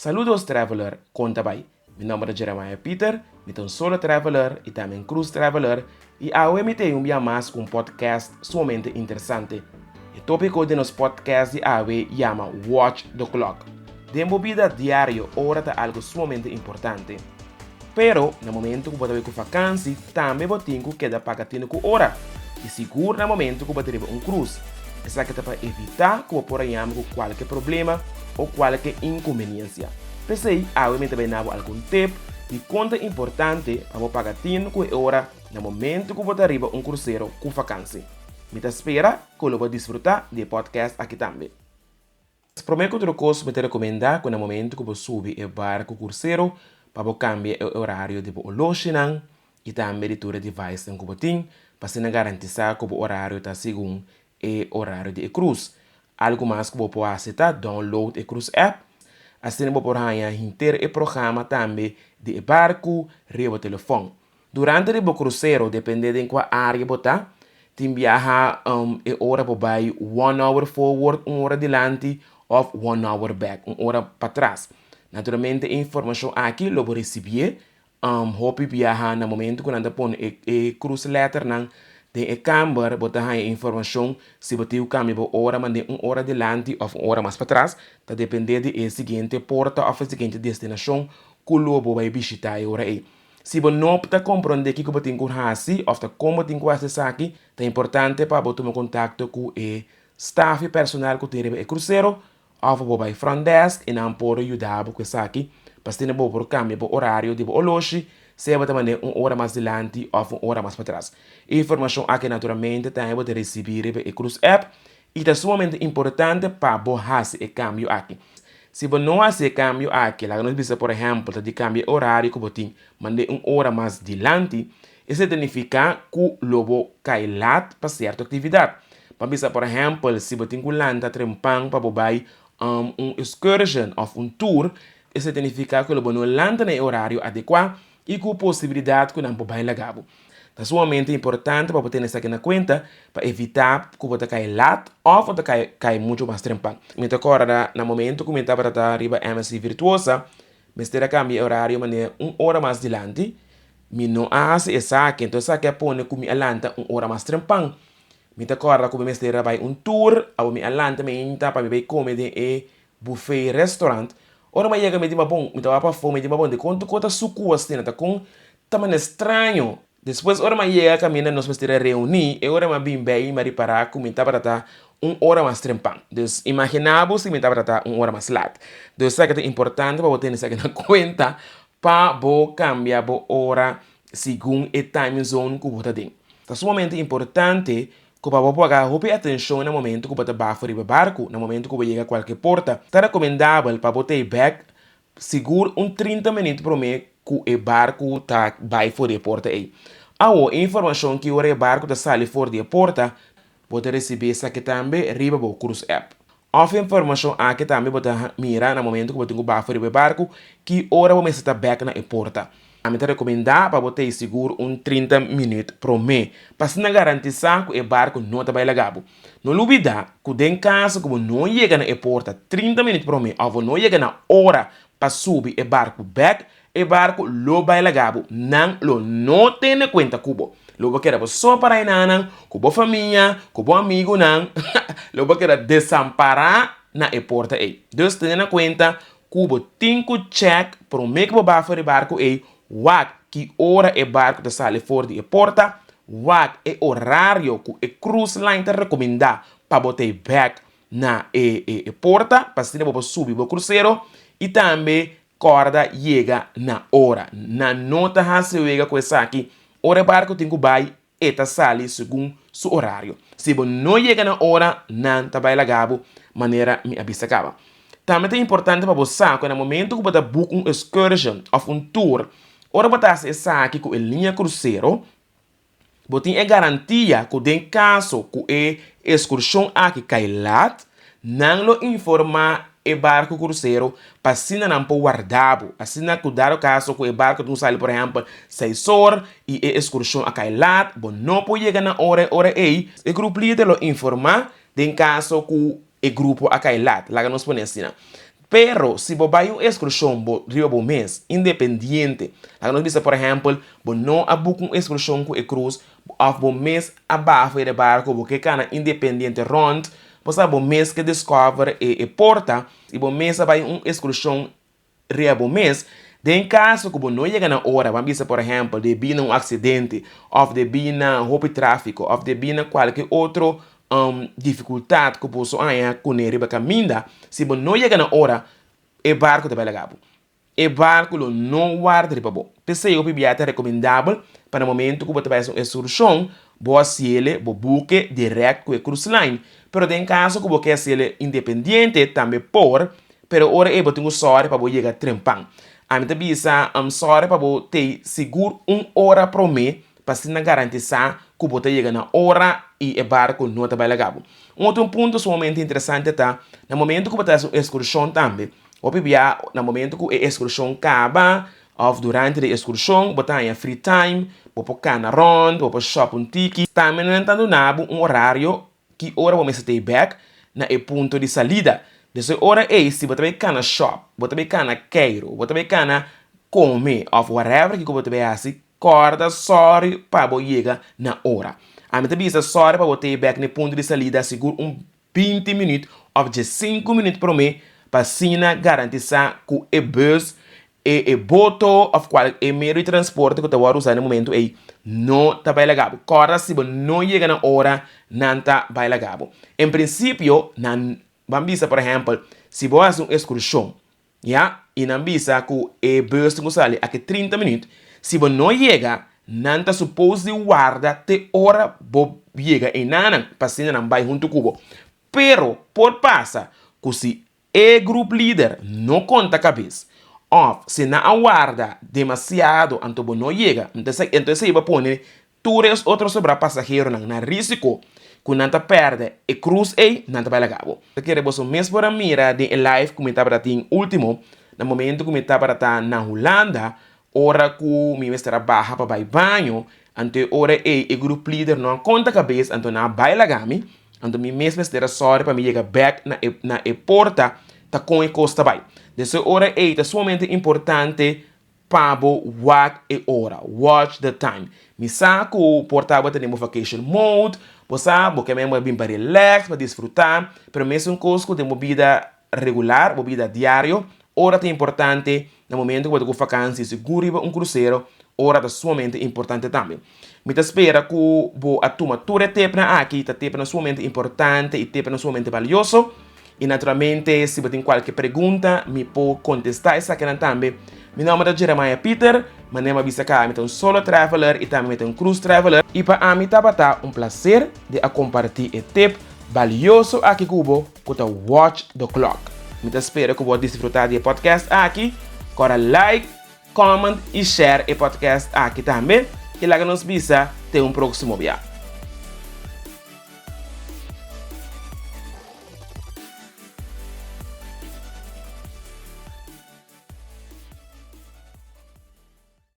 Saludos traveler, kon ta bai? Mi nomber ta Jeremiah Pieter, mi ta un solo traveler y tambe un cruise traveler y awe mi ta un bia mas cu un podcast sumamente interesante. E topico di nos podcast di awe yama Watch the Clock. Den bo bida diario ora ta algo sumamente importante. Pero na momento cu bo ta bay cu vakantie tambe bo tin cu keda paga tino cu ora y sigur na momento cu bo ta riba un cruise. Esaki ta pa evita cu bo por a yama cu cualke problema o cualke inconveniencia. P'esey awe mi ta bay na bo algun tip di con ta importante pa bo paga tino cu e ora na momento cu bo ta riba un crucero cu vakantie. Mi ta spera cu lo bo disfruta di e podcast aki tambe. Promé ku tur kos mi ta rekomendá ku na momentu ku bo subi e barku kursero pa bo kambia e orario di bo oloshinan i tambe di tur e devicenan ku bo tin pa asina garantisá ku bo orario ta segun e orario di e krus. Algu mas ku bo por hasi ta download e krus app, asina bo por haña henter e programa tambe di e barku riba bo telefòn. Durante di bo krusero, depende den kua área bo ta, tin biaha e ora bo bai one hour forward, un ora dilanti, òf one hour back, un ora patras. Naturalmente e informashon aki lo bo risibié hopi biaha na momento ku nan ta pone e e cruise letternan den e kamber, bo ta haña e informashon si bo tin ku kambia bo ora mand'é un ora dilanti òf un ora mas patras, ta depende di e siguiente porta òf e siguiente destinashon ku lo bo bai bishitá e ora ei. Si bo no ta komprondé kiko bo tin ku hasi òf ta kon bo tin ku hasi esaki, ta importante pa bo tuma kontakto ku e staf i personal ku tin riba e krusero òf bo bai front desk i nan por yuda bo ku esaki pa asina bo por kambia bo orario di bo oloshi sea bo ta manera un ora mas dilanti òf un ora mas patras. E informashon aki naturalmente tambe bo ta risibí riba e Cruise App i ta sumamente importante pa bo hasi e kambio aki. Si bo no hasi e kambio aki, laga nos bisa por ehèmpel ta di kambia e orario ku bo tin mand'é un ora mas dilanti, esei ta nifiká ku lo bo kai lat pa sierto aktividat. Pa bisa por ehèmpel si bo tin ku lanta trempan pa bo bai un excursion òf un tour, esei ta nifiká ku lo bo no lanta na e orario adekuá i ku posibilidat ku nan por bai laga bo. Ta sumamente importante pa bo tene esaki na kuenta pa evitá ku bo ta kai lat òf bo ta kai kai muchu mas trempan. Mi ta kòrda na momentu ku mi tabata ta riba MSC Virtuosa, mester a kambia e orario manera un ora mas dilanti, mi no a hasi esaki, enton esaki a pone ku mi a lanta un ora mas trempan. Mi ta kòrda ku mi mester a bai un tour, abo mi a lanta mainta pa mi bai kome den e Buffet restaurant, ora mi a yega mi di mabon, mi tabata pafó, mi di mabon dikon tur kos ta suku asina, ta kon ta manera straño. Despues ora mi a yega kaminda nos mester a reuní, e ora mi a bin bei mi a ripará ku mi tabata ta un ora mas trempan. Dus imaginá bo si mi tabata ta un ora mas lat. Dus esaki ta importante pa bo tene esaki na kuenta pa bo kambia bo ora segun e time zone ku bo ta den. Ta sumamente importante Ku pa bo paga hopi atenshon na momento ku bo ta bafo riba barku, na momento ku bo yega kualke porta. Ta rekomendabel pa bo tei bèk sigur un 30 minüt promé ku e barku ta bai for di e porta ei. Awo, e informashon ki ora e barku ta sali for di e porta, bo ta risibí esaki tambe riba bo Cruise App. Òf e informashon aki tambe bo ta mira na momentu ku bo tin ku bafo riba e barku, ki ora bo mester ta bèk na e porta. Ami ta rekomendá pa bo tei sigur un 30 minüt promé, pa asina garantisá ku e barku no ta bai laga bo. No lubidá ku den kaso ku bo no yega na e porta 30 minüt promé òf bo no yega na ora pa subi e barku bèk, E barku lo bai laga bo, nan lo no tene kuenta ku bo. Lo bo keda bo so para enanan, ku bo famia, ku bo amigunan, lo bo keda desampará na e porta ei. Dus tene na kuenta ku bo tin ku chèk promé ku bo bai for di barku ei, wak ki ora e barku ta sali for di e porta, wak e orario ku e cruise line ta rekomendá pa bo ta ei bèk na e porta, pa asina bo por subi bo krusero i tambe Kòrda yega na ora. Nan no ta hasi wega ku esaki. Ora e barku tin ku bai, e ta sali segun su orario. Si bo no yega na ora, nan ta bai laga bo, manera mi a bisa kaba. Tambe ta importante pa bo sa ku na momento ku bo ta book un excursion òf un tour, ora bo ta hasi esaki ku e liña krusero, Bo tin e garantia ku den kaso ku e eskurshon aki kai lat, nan lo informá e barku krusero pa asina nan por warda bo. Asina ku dado kaso ku e barku tin ku sali por ehèmpel seis or i e eskurshon a kai lat, bo no por yega na ora e ora ei, e grup lider lo informá den kaso ku e grupo a kai lat. Laga nos pone asina. Pero si bo bai un ekskurshon bo riba bo mes, independiente, laga nos bisa por ehèmpel, bo no a buka un ekskurshon ku e krus òf bo mes a baha for di e barko, bo ke kana independiente rònt, bo sa bo mes ke discover e e porta i bo mes a bai un ekskurshon riba bo mes, den kaso ku bo no yega na ora, ban bisa por ehèmpel debí na un aksidente òf debí na hopi tráfiko òf debí na kualke otro difikultat ku boso haña kuné riba kaminda, si bo no yega na ora, e barku ta bai laga bo. E barku lo no warda riba bo. P'esei hopi biaha ta rekomendabel pa na momentu ku bo ta bai hasi un ekskurshon, bo hasiele bo buke dirèkt ku e cruise line. Pero den kaso ku bo ke hasiele independiente tambe por, pero ora ei bo tin ku sòri pa bo yega trempan. Ami ta bisa sòri pa bo tei sigur un ora promé pa asina garantisá ku bo ta yega na ora i e barku no ta bai laga bo. Un otro punto sumamente interesante ta, na momento ku bo ta hasi un ekskurshon tambe, hopi bia na momento ku e ekskurshon kaba òf durante di e ekskurshon bo ta haña free time, bo por kana rònt, bo por shòp un tiki. Tambe nan ta duna bo un orario ki ora bo mester ta ei bèk na e punto di salida. Des e ora ei si bo ta bai kana shòp, bo ta bai kana keiru, bo ta bai kana kome òf whatever kiko bo ta bai hasi, Kòrda sòri pa bo yega na ora. Ami ta bisa sòri pa bo ta e bèk na e punto di salida sigur un 20 minüt òf 15 minüt promé pa asina garantisá ku e bùs, e e boto òf kual e medio di transporte ku ta wòrdu usá na e momentu ei no ta bai laga bo. Kòrda si bo no yega na ora nan ta bai laga bo. En prinsipio nan ban bisa por ehèmpel si bo hasi un ekskurshon Ya, i nan bisa ku e bus tin ku sali aki 30 minüt. Si bo no yega, nan ta supos di warda te ora bo yega einanan pa asina nan bai huntu ku bo. Pero por pasa ku si e grup lider no konta kabes òf si nan a warda demasiado anto bo no yega, entonces esei bo a pone Tur es otro sobrá pasaheronan na rísiko ku nan ta pèrdè e krus ei, nan ta bai laga bo. Ta kere boso mes por a mira den e live ku mi tabata tin último, na momento ku mi tabata ta na Hulanda, ora ku mi mester a baha pa bai baño, anto e ora ei e grup lider no a konta kabes, anto nan a bai laga mi, anto mi mes mester a sòri pa mi yega bèk na e na e porta ta kon e kos ta bai. Des e ora ei ta sumamente importante Pa bo wak e ora, watch the time. Mi sa ku por ta bo ta den bo vacation mode, bo sa bo ke men bo a bin pa relax, pa disfruta, pero mesun kos ku den bo bida regular, bo bida diario, ora ta importante na momento ku bo ta ku vakansi, sigur riba un krusero, ora ta sumamente importante tambe. Mi ta spera ku bo a tuma tur e tepnan aki, ta tepnan sumamente importante i tepnan sumamente balioso. I naturalmente si bo tin kualke pregunta mi por kontestá esakinan tambe. Mi nòmber ta Jeremiah Pieter, manera mi a bisa kaba mi ta un solo traveler i tambe mi ta un cruise traveler. I pa ami tabata un plaser di a kompartí e tip balioso aki ku bo ku ta Watch the Clock. Mi ta spera ku bo a disfrutá di e podcast aki. Kòrda like, comment i share e podcast aki tambe i laga nos bisa te un próksimo bia.